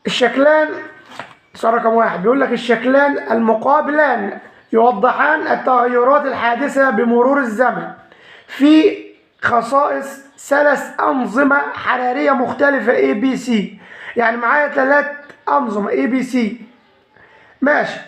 الشكلان، سؤال رقم 1 بيقول لك الشكلان المقابلان يوضحان التغيرات الحادثة بمرور الزمن في خصائص 3 أنظمة حرارية مختلفة A B C. يعني معايا 3 أنظمة A B C، ماشي،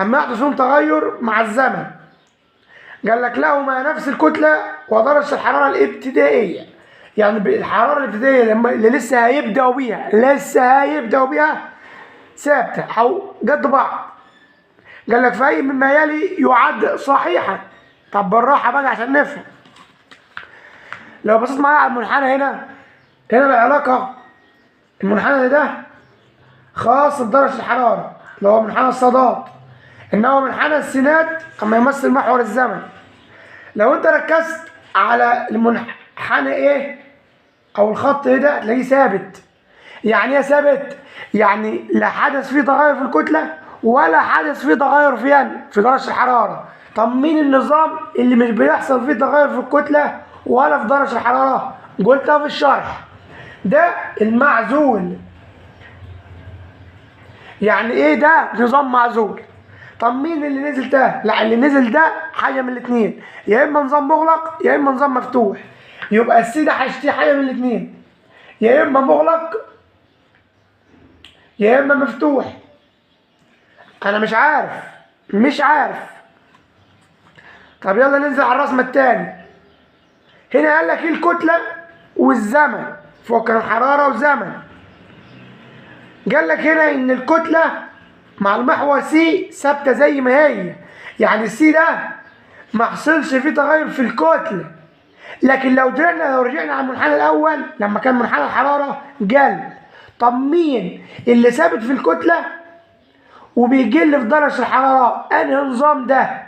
أما يحدث فيهم تغير مع الزمن. قال لك لهما نفس الكتلة ودرجة الحرارة الابتدائية، يعني الحرارة الابتدائية اللي لسه هيبدأوا بيها، لسه هيبدأوا بيها ثابتة أو قد بعض. قال لك فأي مما يلي يعد صحيحا. طب بالراحة بقى عشان نفهم. لو بصيت معايا على المنحنى هنا، هنا العلاقة المنحنى ده خاص بدرجة الحرارة اللي هو منحنى الصادات، إنما منحنى السينات أما يمثل محور الزمن. لو أنت ركزت على المنحنى إيه أو الخط إيه ده هتلاقيه ثابت. يعني إيه ثابت؟ يعني لا حدث فيه تغير في الكتلة ولا حدث فيه تغير في درجة الحرارة. طب مين النظام اللي مش بيحصل فيه تغير في الكتلة ولا في درجة الحرارة؟ قلتها في الشرح، ده المعزول. يعني ايه ده؟ نظام معزول. طب مين اللي نزل ده؟ لا، اللي نزل ده حاجة من الاتنين، يا اما نظام مغلق يا اما نظام مفتوح. يبقى ال C ده هيشتري حاجة من الاتنين، يا اما مغلق يا اما مفتوح. انا مش عارف، مش عارف. طب يلا ننزل على الرسم التاني. هنا قال لك ايه؟ الكتلة والزمن، فوق كان حرارة وزمن. قال لك هنا ان الكتلة مع المحور C ثابتة زي ما هي، يعني ال C ده ما حصلش فيه تغير في الكتلة. لكن لو رجعنا على المنحنى الاول لما كان منحنى الحرارة قل. طب مين اللي ثابت في الكتلة وبيقل في درجة الحرارة؟ انهي نظام ده؟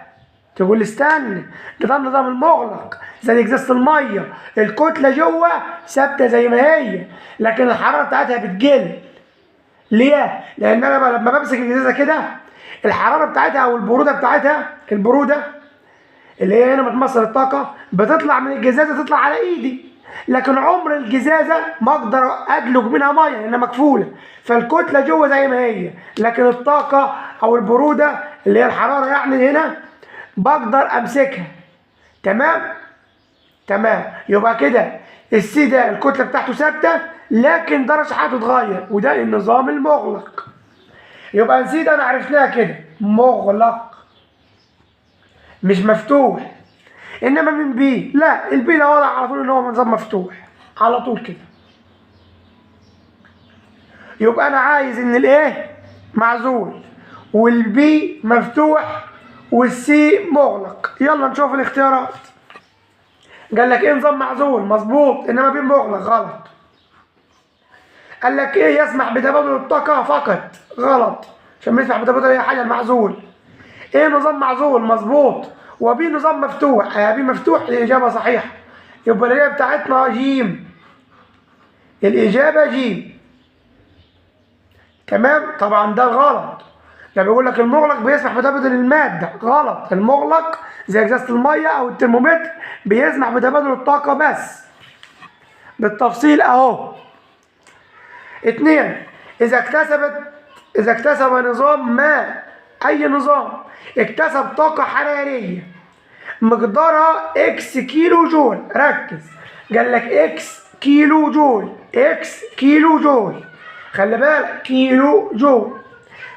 تقول استنى، ده النظام المغلق زي ازازة المية، الكتلة جوه ثابتة زي ما هي لكن الحرارة بتاعتها بتقل. ليه؟ لأن أنا لما بمسك الإزازة كده الحرارة بتاعتها أو البرودة بتاعتها، البرودة اللي هي هنا بتمثل الطاقة، بتطلع من الجزازة تطلع على إيدي، لكن عمر الجزازة ما أقدر أدلج منها مية لأنها مكفولة، فالكتلة جوه زي ما هي، لكن الطاقة أو البرودة اللي هي الحرارة يعني هنا بقدر أمسكها. تمام؟ تمام. يبقى كده ال C ده الكتلة بتاعته ثابتة لكن درجة حرارته تتغير، وده النظام المغلق. يبقى C ده انا عرفناها كده مغلق مش مفتوح. انما من B لا، ال B ده واضح على طول ان هو نظام مفتوح على طول كده. يبقى انا عايز ان ال A معزول وال B مفتوح وال C مغلق. يلا نشوف الاختيارات. قال لك A نظام معزول؟ مظبوط، انما B مغلق غلط. قال لك A يسمح بتبادل الطاقة فقط؟ غلط، عشان بيسمح بتبادل اي حاجة المعزول. A نظام معزول؟ مظبوط. و B نظام مفتوح؟ B مفتوح، الإجابة صحيحة. يبقى الإجابة بتاعتنا جيم، الإجابة جيم. تمام. طبعا ده غلط، ده بيقول لك المغلق بيسمح بتبادل المادة، غلط. المغلق زي ازازة المية أو الترمومتر بيسمح بتبادل الطاقة بس. بالتفصيل أهو. 2، إذا اكتسب نظام ما، أي نظام اكتسب طاقة حرارية مقدارها X كيلو جول، ركز، قال لك X كيلو جول، X كيلو جول، خلي بالك كيلو جول،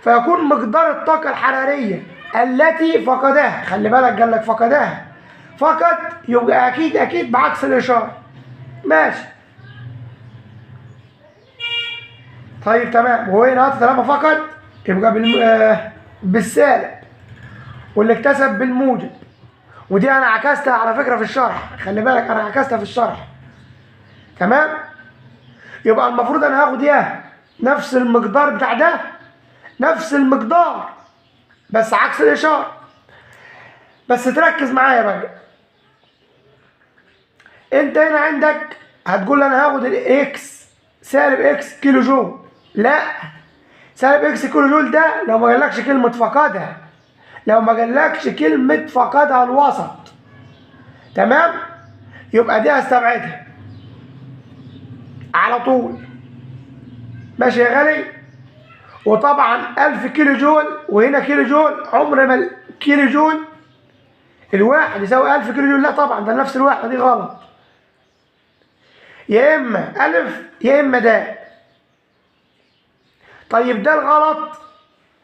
فيكون مقدار الطاقة الحرارية التي فقدها، خلي بالك قال لك فقدها فقط، يبقى أكيد أكيد بعكس الإشارة. ماشي. طيب تمام. وهو هنا طالما فقد يبقى بالسالب، واللي اكتسب بالموجب. ودي انا عكستها على فكرة في الشرح، خلي بالك انا عكستها في الشرح. تمام. يبقى المفروض انا هاخد ايه؟ نفس المقدار بتاع ده، نفس المقدار بس عكس الاشارة. بس تركز معايا بقى، انت هنا عندك هتقول انا هاخد ال X سالب X كيلو جول، لا، سالب X كيلو جول ده لو ما قالكش كلمة فقدها، لو ما قالكش كلمة فقدها الوسط، تمام، يبقى دي هستبعدها على طول. ماشي يا غالي. وطبعا 1000 كيلو جول وهنا كيلو جول، عمر ما الكيلو جول الواحد يساوي 1000 كيلو جول، لا طبعا ده نفس الوحدة، دي غلط. يا اما الف يا اما د. طيب ده الغلط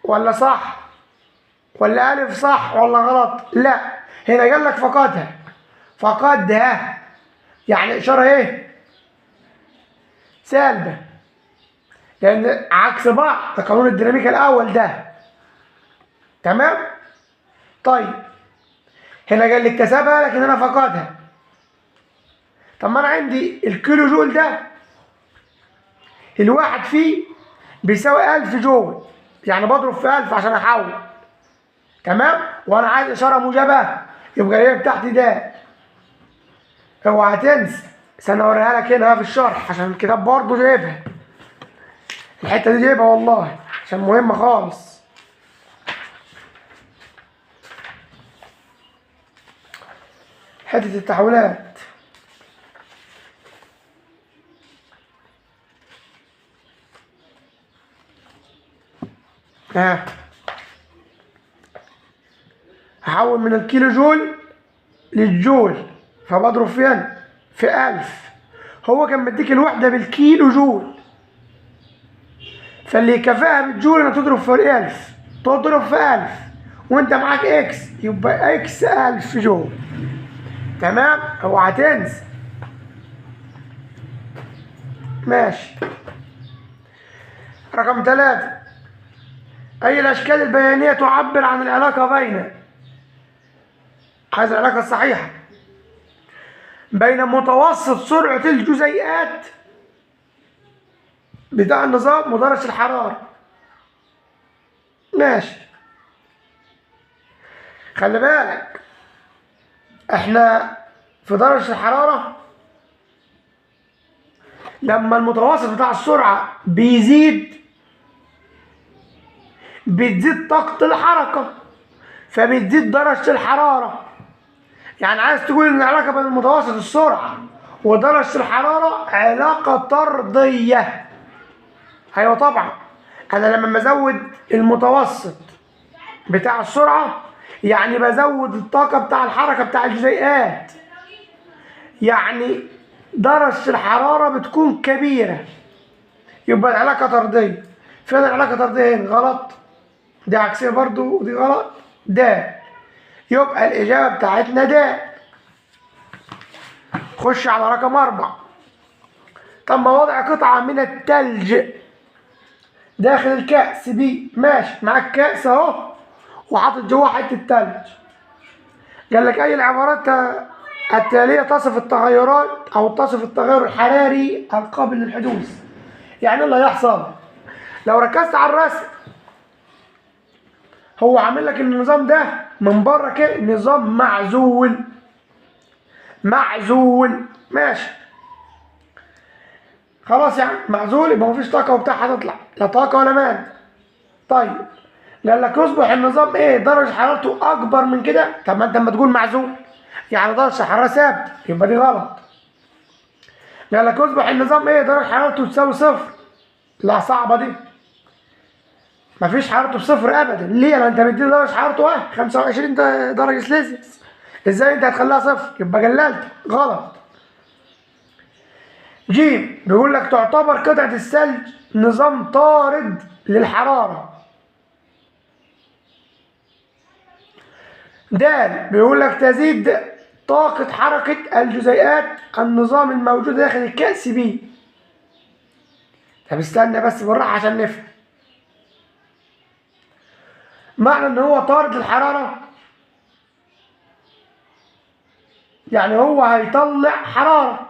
ولا صح؟ ولا الف صح ولا غلط؟ لا، هنا قال لك فقدها، فقدها يعني اشارة ايه؟ سالبه، لان عكس بعض، ده قانون الديناميكا الاول ده. تمام؟ طيب هنا قال لي اكتسبها لكن انا فقدها. طب ما انا عندي الكيلو جول ده الواحد فيه بيساوي 1000 جول، يعني بضرب في 1000 عشان احول. تمام؟ وانا عايز اشارة موجبه، يبقى الايه بتاعتي ده. اوعى تنسى، استنى اوريها لك هنا في الشرح عشان الكتاب برضه جايبها، الحتة دي جايبها والله عشان مهمة خالص. حتة التحويلات. ها، هحول من الكيلو جول للجول، فبضرب فين؟ في 1000. هو كان مديك الوحدة بالكيلو جول، فاللي يكافئها بالجول انك تضرب في 1000، تضرب في 1000، وانت معاك X، يبقى X 1000 جول. تمام؟ اوعى تنسى. ماشي. رقم 3، أي الأشكال البيانية تعبر عن العلاقة بين، عايز العلاقة الصحيحة، بين متوسط سرعة الجزيئات بتاع النظام ودرجة الحرارة. ماشي. خلي بالك احنا في درجة الحرارة لما المتوسط بتاع السرعة بيزيد بتزيد طاقة الحركة، فبتزيد درجة الحرارة. يعني عايز تقول ان العلاقة بين المتوسط السرعة ودرجة الحرارة علاقة طردية. ايوه طبعا، انا لما بزود المتوسط بتاع السرعة يعني بزود الطاقة بتاع الحركة بتاع الجزيئات، يعني درجة الحرارة بتكون كبيرة، يبقى العلاقة طردية. فين العلاقة طردية هنا؟ غلط، دي عكسية برضو ودي غلط، ده يبقى الإجابة بتاعتنا ده. خش على رقم 4. تم وضع قطعة من التلج داخل الكأس بي. ماشي، معاك كأس اهو وحاطط جواه حتة تلج. قال لك أي العبارات التالية تصف التغيرات أو تصف التغير الحراري القابل للحدوث. يعني اللي هيحصل لو ركزت على الرسم، هو عامل لك النظام ده من بره كده نظام معزول، معزول. ماشي خلاص، يعني معزول يبقى مفيش طاقة وبتاع هتطلع، لا طاقة ولا مادة. طيب قال لك يصبح النظام ايه؟ درجه حرارته اكبر من كده. طب ما انت لما تقول معزول يعني درجه الحرارة ثابتة، يبقى دي غلط. قال لك يصبح النظام ايه؟ درجه حرارته تساوي صفر. لا صعبة دي، مفيش حرارته بصفر ابدا. ليه؟ لان انت مديله درجه حرارته اهي 25 درجه سلسيوس، ازاي انت هتخليها صفر؟ يبقى جللت، غلط. جيم بيقول لك تعتبر قطعه الثلج نظام طارد للحرارة. د بيقول لك تزيد طاقة حركة الجزيئات النظام الموجود داخل الكأس بي. طب استنى بس بالراحة عشان نفهم. معنى ان هو طارد للحرارة يعني هو هيطلع حرارة.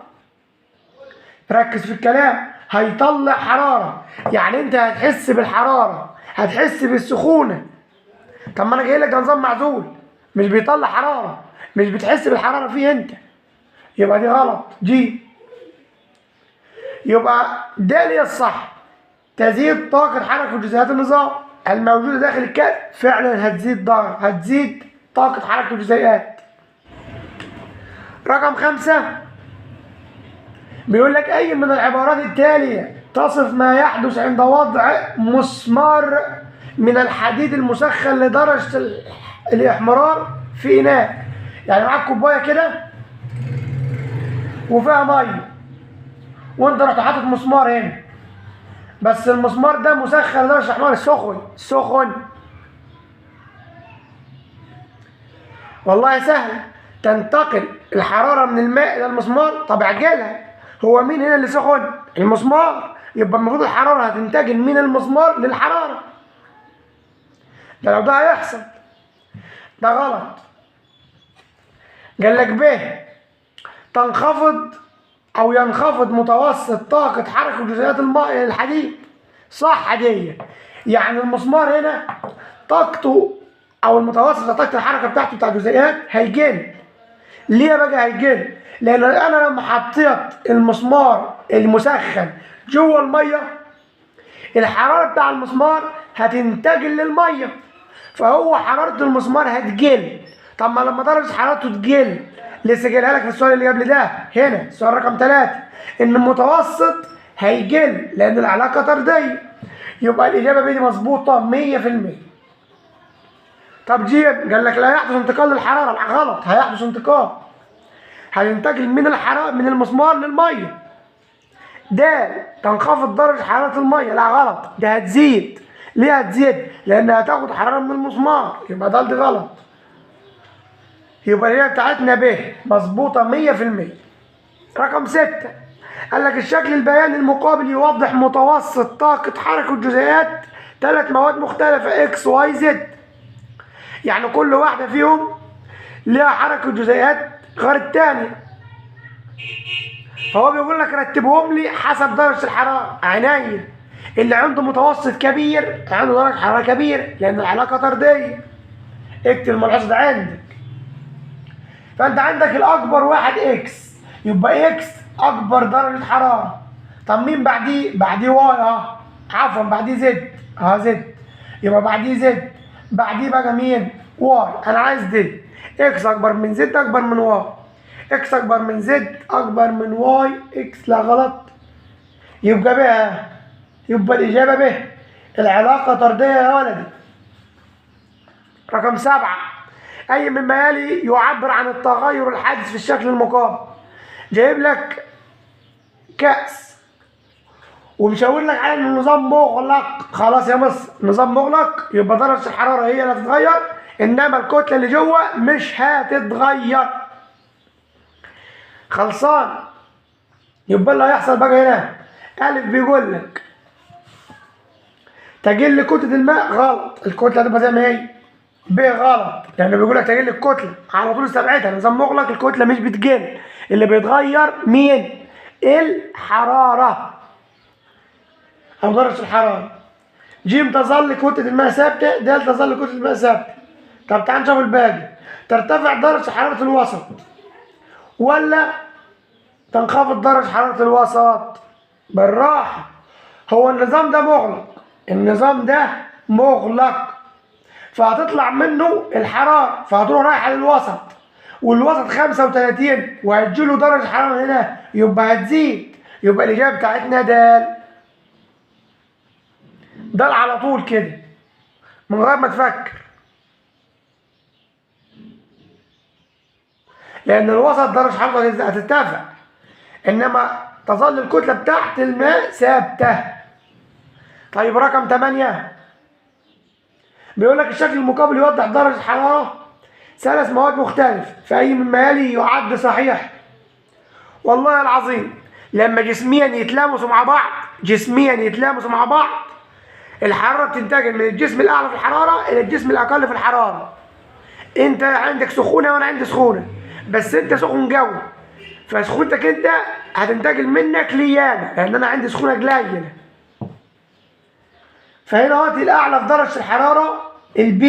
ركز في الكلام، هيطلع حرارة يعني انت هتحس بالحرارة، هتحس بالسخونة. طب ما انا جاي لك ده نظام معزول مش بيطلع حرارة، مش بتحس بالحرارة فيه انت، يبقى دي غلط. جي يبقى ده ليه الصح، تزيد طاقة حركة جزيئات النظام الموجودة داخل الكأس، فعلا هتزيد ضغط، هتزيد طاقة حركة الجزيئات. رقم 5 بيقول لك أي من العبارات التالية تصف ما يحدث عند وضع مسمار من الحديد المسخن لدرجة الإحمرار في إناء. يعني معاك كوباية كده وفيها مية، وأنت رحت حاطط مسمار هنا، بس المسمار ده مسخن لدرجة الإحمرار، سخن سخن. والله سهل، تنتقل الحرارة من الماء إلى المسمار. طب اعجلها، هو مين هنا اللي سخن؟ المسمار، يبقى المفروض الحرارة هتنتقل من المسمار للحرارة. ده لو ده هيحصل، ده غلط. قال لك ب تنخفض أو ينخفض متوسط طاقة حركة جزيئات الماء إلى الحديد. صح دي، يعني المسمار هنا طاقته أو المتوسط طاقة الحركة بتاعته بتاع الجزيئات هيقل. ليه بقى هيقل؟ لأن أنا لما حطيت المسمار المسخن جوه المية، الحرارة بتاع المسمار هتنتقل للمية، فهو حرارة المسمار هتقل. طب ما لما درجة حرارته تقل، لسه جايلها لك في السؤال اللي قبل ده هنا السؤال رقم 3، إن المتوسط هيقل لأن العلاقة طردية. يبقى الإجابة ب دي مظبوطة 100%. طب جيب قال لك لا يحدث انتقال للحرارة، غلط، هيحدث انتقال، هينتقل من الحرارة من المسمار للمية. د تنخفض درجة حرارة المية، لا غلط، ده هتزيد. ليه هتزيد؟ لأن هتاخد حرارة من المسمار، يبقى ده دي غلط. يبقى الإجابة بتاعتنا ب مظبوطة 100%. رقم 6 قال لك الشكل البياني المقابل يوضح متوسط طاقة حركة جزيئات 3 مواد مختلفة X Y Z. يعني كل واحدة فيهم ليها حركة جزيئات غير الثانية، فهو بيقول لك رتبهم لي حسب درجة الحرارة. عينيا، اللي عنده متوسط كبير عنده درجة حرارة كبيرة لأن العلاقة طردية. اكتب الملحوظة ده عندك. فأنت عندك الأكبر واحد X، يبقى X أكبر درجة حرارة. طب مين بعديه؟ بعديه Y، عفوا بعديه Z، Z، يبقى بعديه Z، بعديه بقى مين؟ Y. أنا عايز دي، X أكبر من Z أكبر من Y، X أكبر من Z أكبر من Y، X لا غلط، يبقى بقى يبقى الإجابة ب، العلاقة طردية يا ولدي. رقم 7 أي مما يلي يعبر عن التغير الحادث في الشكل المقابل. جايب لك كأس ومشاور لك على ان النظام مغلق. خلاص يا مصر، نظام مغلق، يبقى درجة الحرارة هي اللي هتتغير، انما الكتلة اللي جوه مش هتتغير. خلصان. يبقى اللي هيحصل بقى هنا، ألف بيقول لك تجل كتلة الماء، غلط، الكتلة هتبقى زي ما هي. ب غلط، لأنه بيقول لك تجل الكتلة، على طول استبعدها، نظام مغلق الكتلة مش بتجل، اللي بيتغير مين؟ الحرارة أو درجة الحرارة. ج تظل كتلة الماء ثابتة، د تظل كتلة الماء ثابتة. طب تعال نشوف الباقي. ترتفع درجة حرارة الوسط ولا تنخفض درجة حرارة الوسط؟ بالراحة، هو النظام ده مغلق، النظام ده مغلق، فهتطلع منه الحرارة، فهتروح رايحة للوسط، والوسط 35 وهتجيله درجة حرارة هنا، يبقى هتزيد، يبقى الإجابة بتاعتنا د. د على طول كده من غير ما تفكر، لأن الوسط درجة حرارته هترتفع، إنما تظل الكتلة بتاعت الماء ثابتة. طيب رقم 8 بيقول لك الشكل المقابل يوضح درجة حرارة 3 مواد مختلفة، فأي مما يلي يعد صحيح؟ والله العظيم لما جسميا يتلامسوا مع بعض، جسميا يتلامسوا مع بعض، الحرارة بتنتقل من الجسم الأعلى في الحرارة إلى الجسم الأقل في الحرارة. أنت عندك سخونة وأنا عندي سخونة، بس أنت سخن جو، فسخونتك أنت هتنتقل منك ليا أنا، لأن أنا عندي سخونة قليلة. فهنا اهوت الأعلى في درجة الحرارة ال B،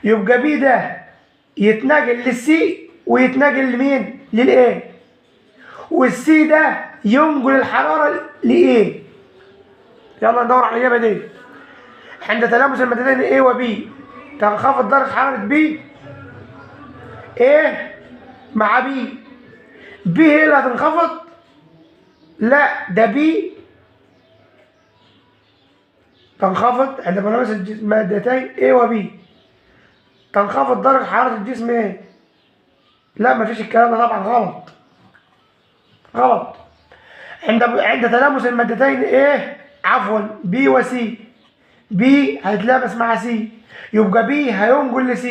يبقى B ده يتنقل لل C ويتنقل لمين؟ لل A، وال C ده ينقل الحرارة ل A. يلا ندور على الإجابة دي. عند تلامس المادتين A و B تنخفض درجة حرارة B، A مع B، B هي اللي هتنخفض؟ لا، ده B تنخفض عند ملامسة مادتين A و B تنخفض درجة حرارة الجسم A. لا مفيش الكلام ده طبعا، غلط غلط. عند تلامس المادتين A، عفوا B و C، B هيتلامس مع C يبقى B هينقل ل C،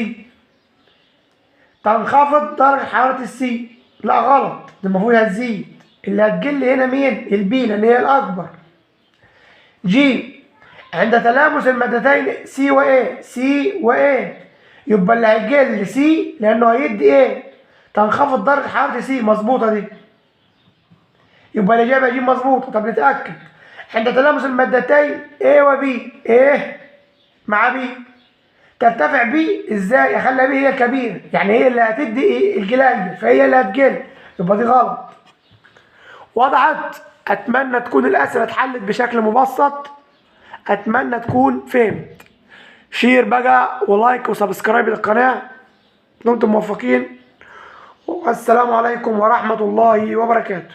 تنخفض درجة حرارة ال C. لا غلط، ده المفروض هتزيد، اللي هتقل هنا مين؟ ال B لان هي الاكبر. G عند تلامس المادتين C و A، C و A يبقى اللي هيقل C لانه هيدي A، تنخفض درجة حرارة C، مظبوطة دي، يبقى الإجابة دي مظبوطة. طب نتأكد، عند تلامس المادتين A و B، A مع B ترتفع B ازاي؟ اخلي B هي الكبيرة، يعني هي اللي هتدي ايه؟ القليل، فهي اللي هتقل، يبقى دي غلط. وضحت؟ اتمنى تكون الاسئلة اتحلت بشكل مبسط، اتمنى تكون فهمت. share بقى و like و subscribe للقناة. دمتم موفقين، والسلام عليكم ورحمة الله وبركاته.